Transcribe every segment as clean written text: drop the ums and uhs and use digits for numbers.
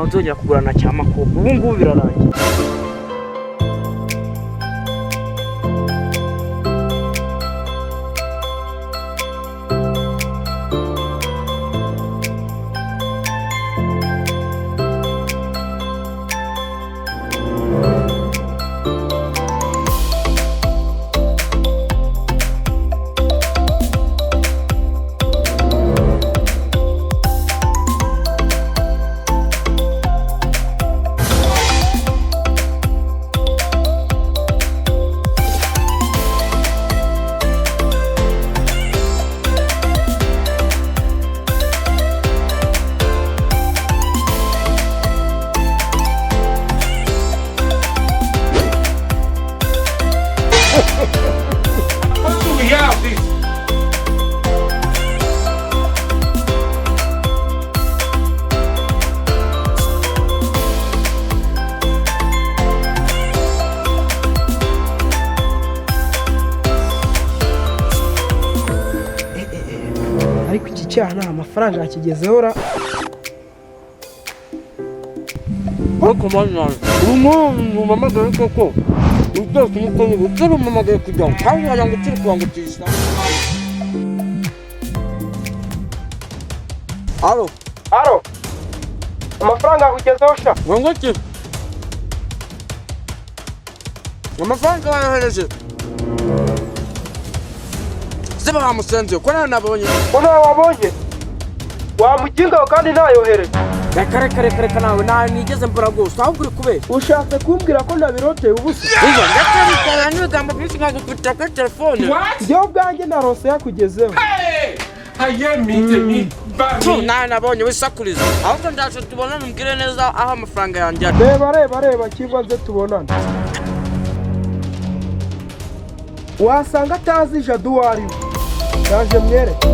Ntawe nzongera kugurana cya makuba. Ubu ngubu birarangiye. What do we have this? Ariko iki cyaha nta mafaranga yakigezeho ra. Ariko mana, ubu mpamagaye koko byose umukono ubu umpamagaye kugira ngo kandi wagira ngo ukiri kubangutisha. Alo? Alo, amafaranga yakugezeho sha? Ngo iki? Amafaranga wayohereje se bamusenze ko nawe nabonye? Ko nawe wabonye wamukingaho kandi ntayohereje. Reka reka reka reka, nawe nawe nigeze mbura rwose, ahubwo uri kubeshya. Ushatse kumbwira ko nabiroteye ubusa? Umva, ndetse bikaba n'ibigambo byinshi nkagukubita kuri telefone. What? Njyewe ubwanjye narose yakugezeho. Hey! Ayé mi tèmi bá Tu, mi. nawe nabonye wisakuriza, ahubwo ndaje tubonane umbwire neza aho amafaranga yanjye ari. Reba reba reba, kingwa nze tubonane. Wasanga atazi Jado uwo ari we. Ndaje mwereke.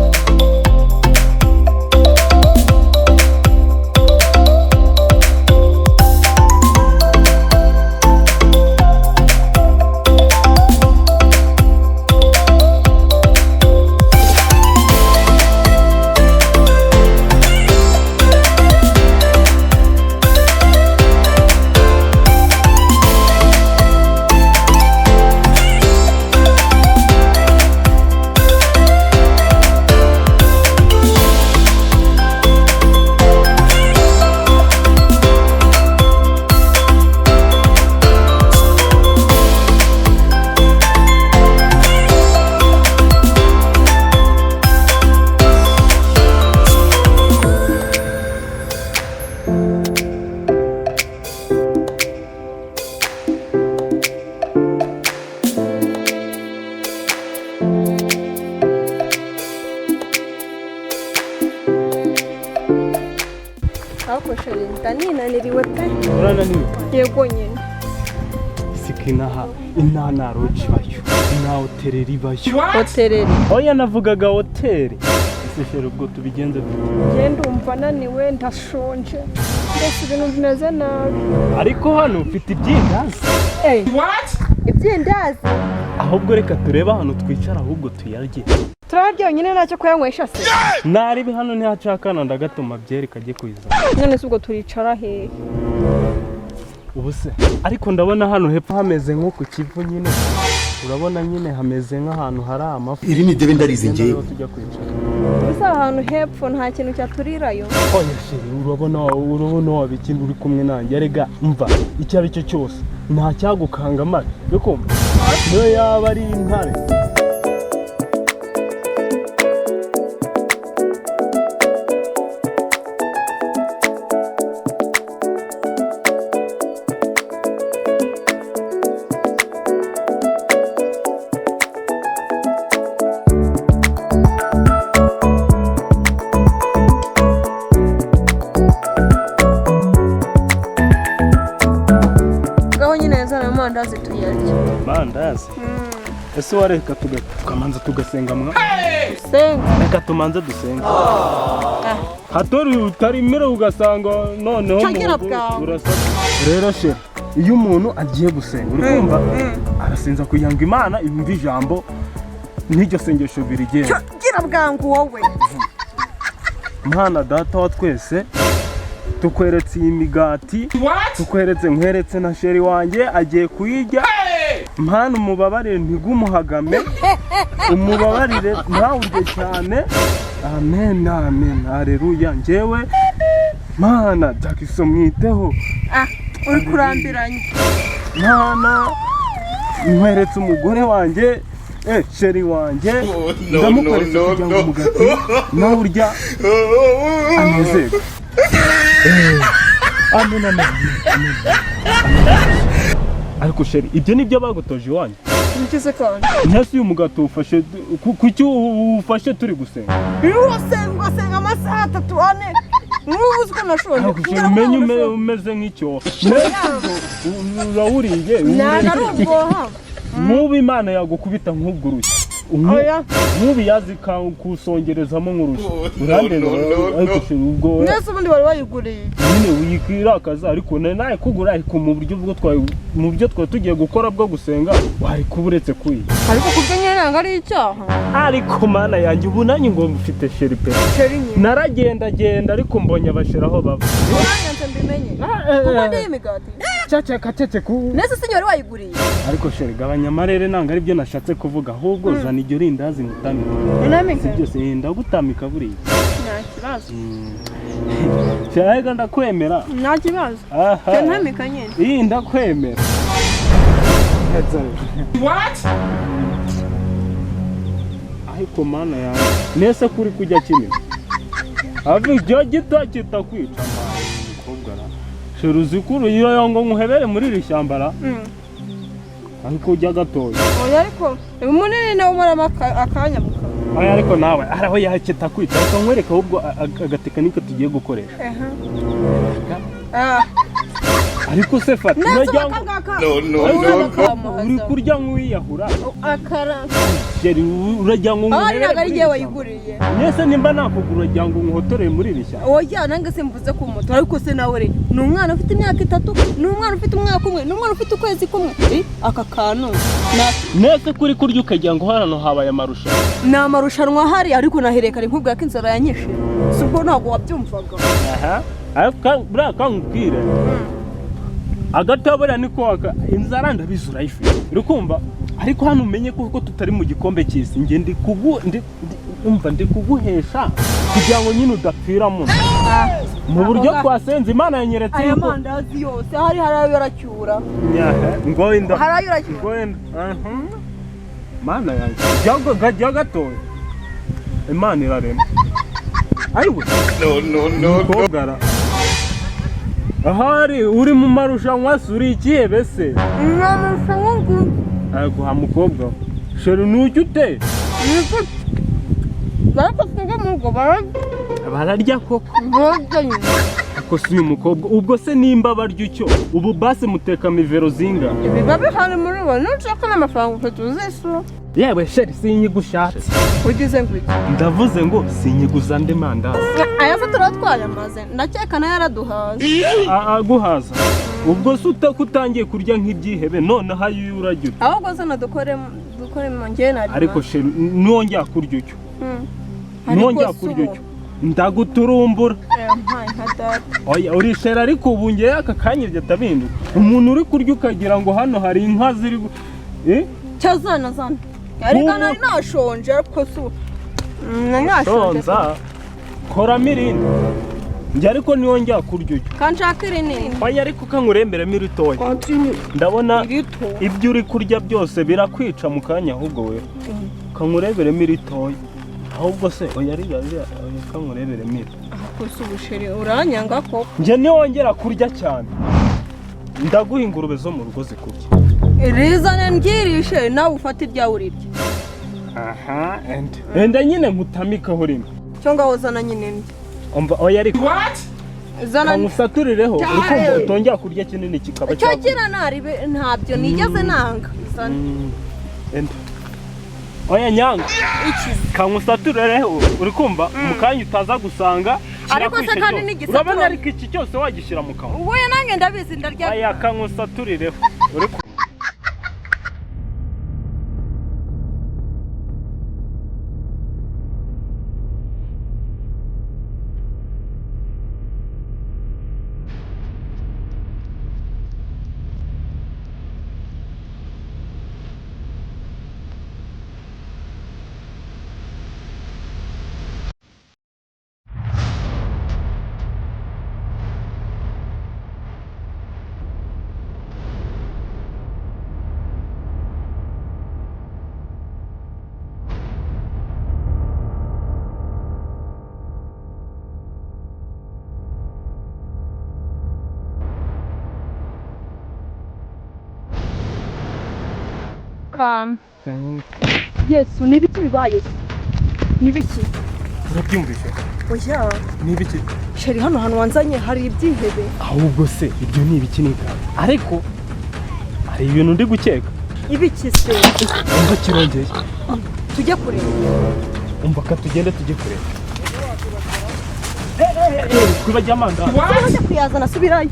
Ariko chéri, ndaninaniriwe pe. Urananiwe? Yego nyine. Siko inaha inaha nta lodge ibayo, nta hôtellerie ibayo. What? Hôtellerie? Oya, navugaga hoteli. Ese chéri, ubwo tubigenze dute? Njye ndumva naniwe, ndashonje, mbese ibintu bimeze nabi. Ariko hano ufite ibyindazi. What? Ibyindazi? Ahubwo reka turebe ahantu twicara, ahubwo tuyarye. Turarya nyine, ntacyo kuyanywesha se? Naribi hano ntihacakana, ndagatuma byeri kajye kuyizana. None se ubwo turicara hehe? Ubu se ariko ndabona hano hepfo hameze nko ku Kivu nyine, urabona nyine hameze nk'ahantu hari amafi. Iri ni idebe ndarizi Genda ngewe. rero tujya kwicara. Gusa ahantu hepfo nta kintu cyaturirayo. Oya chéri, urabona urabona wabikindi uri kumwe nanjye. Erega mva, icyo ari cyo cyose nta cyagukanga amara bikumva, niyo yaba ari intare. Ngaho nyine yazana amandazi tuyarya. Mandazi? Ese wareka tukamanza tugasenga mwa? Senga? Reka tumanze dusenga, hatori utarimira ugasanga noneho Cagira mu rugo bwawe. urasa. Rero chéri, iyo umuntu agiye gusenga, uri kumva, arasenza kugira ngo Imana yumve ijambo n'iryo sengesho birigenda. Gira bwangu wowe. Mwana Data wa twese Tukweretse iyi migati. What? Tukweretse, nkweretse na chéri wanjye agiye kuyirya. Hey! Mpano umubabarire, ntigumuhagame, umubabarire ntawurye cyane. Amen, amen, haleluya. Njyewe Mana Jackson mwiteho. Ah, uri kurambiranye. Mana, nkweretse umugore wanjye, chéri wanjye, ndamukweretse kugira ngo umugati nawe urya anezerwe. Amen, amen, amen, amen. Ariko chéri, ibyo nibyo bagutoje iwanyu? Bikize kandi. Ntese uyu mugati ufashe kuki ufashe turi gusenga? Iyo urasenga ugasenga amasaha 3, 4, nk'ubu uzi ko nashonje. Ariko chéri, umenye umeze nk'icyoha. Mbese urawuriye? Ntabwo ari ubwoha. Nk'ubu Imana yagukubita nk'ubwo urushyi, Oya. nk'ubu yazi kusongerezamo nk'urushyi urandeba. Ariko chéri, ubwo Mwese ubundi wari wayiguriye. Nyine wikirakaza, ariko nawe kugura, ariko mu buryo bwo twari mu byo twari tugiye gukora bwo gusenga, wari kuba uretse kuyiga. Ariko kurya nyine ntabwo ari icyaha. Ariko Mana yanjye, ubu nanjye ngo mfite chéri pe. Chéri nyine. Naragendagenda ariko mbonye abachéri aho baba. Uranyanze mbimenye. Kuko ndiye imigati. Ceceka, ceceka. Mwese sinye wari wayiguriye. Ariko chéri, gabanya amarere, ntabwo aribyo nashatse kuvuga. Ahubwo zana iryo rindazi ngutamike. Unamike? Si byose, ndagutamika buriya. Nta kibazo. Chéri, ndakwemera. Nta kibazo. Aha. Ntamika nyine. Iyi ndakwemera. What? Ariko Mana yanjye, nese kuri kujya kinini ava icyo gito kitakwica mukobwa ra. Chéri, uzi ko uruyo ngo nkuhebere muri iri shyamba ra, ariko ujya gatoya. Oya, ariko umunini nawe umaramo akanya mu kanwa. Oya, ariko nawe araho yakitakwica. Reka nkwereke ahubwo agatekinike tugiye gukoresha. Ah. Ariko se fata. Nese Uragira ngo akangaka. No, no, no. Uri kurya nk'uwiyahura. Akara. Chéri, uragira ngo Aho nkuhebere ntabwo ari muri igihe iri wayiguriye. shyamba? Nese nimba nakugura, uragira ngo nkuhotorere muri iri shyamba? Oya, nange simvuze ku moto, ariko se nawe re ni umwana ufite imyaka 3, ni umwana ufite umwaka 1, ni umwana ufite ukwezi kumwe. Aka kantu Nese kuri kurya ukagira ngo hano habaye amarushanwa. Ni amarushanwa ahari, ariko naherekare nkubwira ko inzara yanyishe, si ubwo ntabwo wabyumvaga. Aha, ariko buriya kankubwire agatabura niko inzara ndabizi urayifite, uri kumva? Ariko hano umenye ko tutari mu gikombe cy'isi. Njye ndi kugu ndi umva, ndi kuguhesha kugira ngo nyine udapfiramo mu buryo twasenze Imana yanyeretse Aya yuko mandazi yose hari ayo uracyura. Nyahe, ngo inda Hari ayo uracyura. Ngo inda. Aha. Mana yanjye, jya gatoya, Imana irarema. Ayiwe. No, no, no, no. Mukobwa ra, ahari uri mu marushanwa se uri ikihebe se? Ni amarushanwa ngo Aguha mukobwa we. Chéri, nujya ute? Ariko twebwe mu rugo bararya. Bararya koko. Bararya nyine. Ariko si uyu mukobwa ubwo se nimba barya icyo, ubu basi muteka mivero zinga? Biba bihari muri bo, nushaka n'amafaranga ufite uzisura. Yewe chéri, sinyigushatse. Ugize ngo iki? Ndavuze ngo sinyiguza andi mandazi. Aya se turatwaye amaze, ndakeka nayo araduhaza. Aguhaza ubwo se ko utangiye kurya nk'ibyihebe, noneho ayo urajya ute? Ahubwo zano dukoremo, dukoremo njyewe naryo. Ariko chéri, nongera kurya icyo, nongera kurya icyo, ndaguturumbura. Nka data. Oya, uri chéri, ariko ubu ngewe aka kanya ibyo atabihinduka. Umuntu uri kurya ukagira ngo hano hari inka ziri eh? Cyo zana, zana, ariko nari nashonje, ariko si ubu. Nari nashonje. Sonza, koramo irindi njye, ariko niyongera kurya icyo. Kanshaka irinini. Oya, ariko kankuremberemo iritoya, ndabona Irito. Ibyo uri kurya byose birakwica mu kanya. Ahubwo we kankureberemo iritoya. Ahubwo se oya, ririya ririya, oya, kankureberemo iri. Ariko si ubusheri, uranyanga koko. Njye niwongera kurya cyane, ndaguha ingurube zo mu rugo zikurya. Rizane ndyirishe, nawe ufate iryawe urirye. Aha, enda nyine nkutamikaho rimwe. Cyo ngaho zana nyine ndye. Umva, oya, ariko What? Zana. Kankusaturireho, uri kumva, utongera kurya kinini kikaba Cyo cyakwica. kira naribe, ntabyo nigeze nanga. Zana. Enda, oya, nyanga. Iki? Kankusaturireho, uri kumva, mu kanya utaza gusanga Ariko se kirakwishe kandi cyose. n'igisatura- Urabona, ariko iki cyose wagishyira mu kanwa. Wowe nanjye ndabizi, ndarya. Aya, kankusaturireho, uri kumva? Akantu. Yesu, ni ibiki bibaye? Ni ibiki? Urabyumvise? Oya. Ni ibiki? Chéri, hano hantu wanzanye hari ibyihebe. Ahubwo se ibyo ni ibiki n'ikanga? Ariko hari ibintu ndi gukeka. Ibiki se? Umva kirongeye. Tujye kureba. Umva ka tugende tujye kureba. Twibagiye amandazi. Tujye kuyazana, subirayo.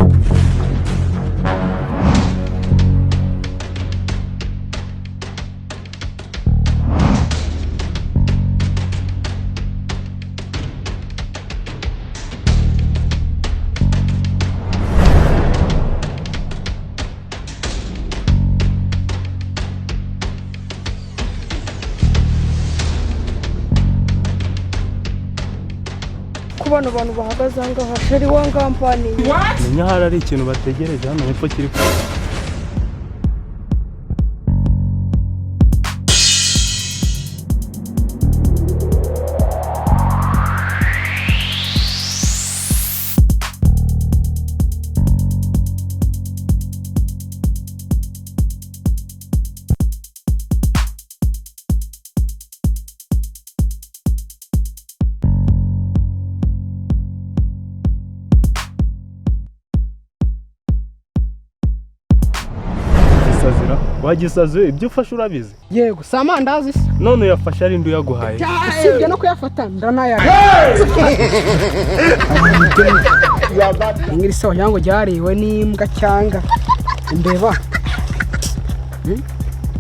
Kubona abantu bahagaze aha ngaha, chéri, wangambaniye. Menya hari ari ikintu bategereje hano hepfo kiri kuba. Gisazira wagisazuye ibyo ufashe urabizi. Yego, si amandazi se? None uyafashe ari ndi uyaguhaye? Usibye no kuyafata ndanayarya. Ngiri se wagira ngo ryariwe n'imbwa cyangwa imbeba.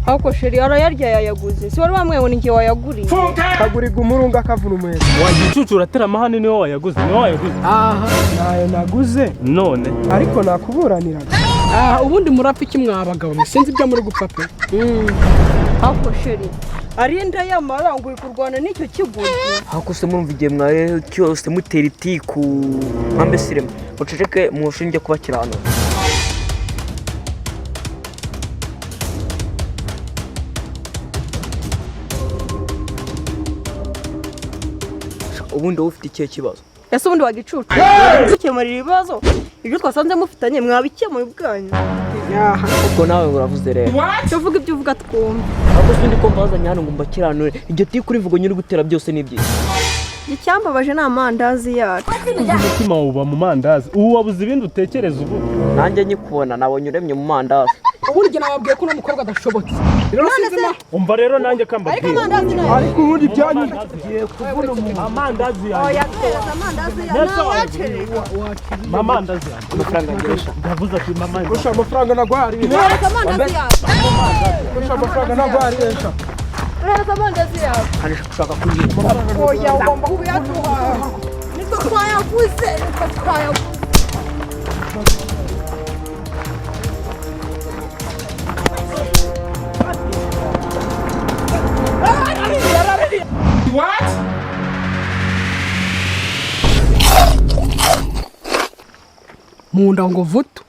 Ariko chéri arayarya yayaguze. Si wari wamwe ngo ni njye wayaguriye? Kagurirwa umurunga kavuna umuheto. Wagicucu uratera amahane, niwe wayaguze, niwe wayaguze. Aha. Ntayo naguze. None ariko nakuburaniraga. Aha, ubundi murapfa iki mwa bagabo mwe? Sinzi ibyo muri gupfa pe. Ariko chéri arinda yamara ngo uri kurwana n'icyo kiguzi. Hako se murumva igihe mwari cyose mutera itiku mpambe sirema muceceke mushinge kubakiranura. Ubundi wowe ufite ikihe kibazo? Ese ubundi wagicucu dukemurira ibibazo ibyo twasanze mufitanye mwabikemuye ubwanyu? Aha. Ubwo nawe uravuze rero. Tuvuga ibyo uvuga twumva. Ahubwo se undi ko mbazanye hano ngo mbakiranure, iryo tiku urivuga nyiri gutera byose ni ibyiza. Icyambabaje ni amandazi yacu. Umutima uba mu mandazi, ubu wabuze ibindi utekereza ubu. Nanjye nyikubona nabonye uremye mu mandazi. Ubundi njye nababwiye ko uno mukobwa adashobotse. Rero sinzi ma Umva rero nanjye kambabwira. Ariko amandazi nayo. Ariko ubundi byanyu Amandazi yanjye. Oya, duhereza amandazi yacu. Amandazi yanjye. Amafaranga ngeresha. Ndavuze ati mama. Kurusha amafaranga nagwariye. Duhereza amandazi yacu. Kurusha amafaranga nagwariye. Duhereza amandazi yacu. Kandi ushaka kuyiba. Oya, ugomba kuyaduha. Nitwe twayaguze, nitwe twayaguze. Mu nda ngo vutu.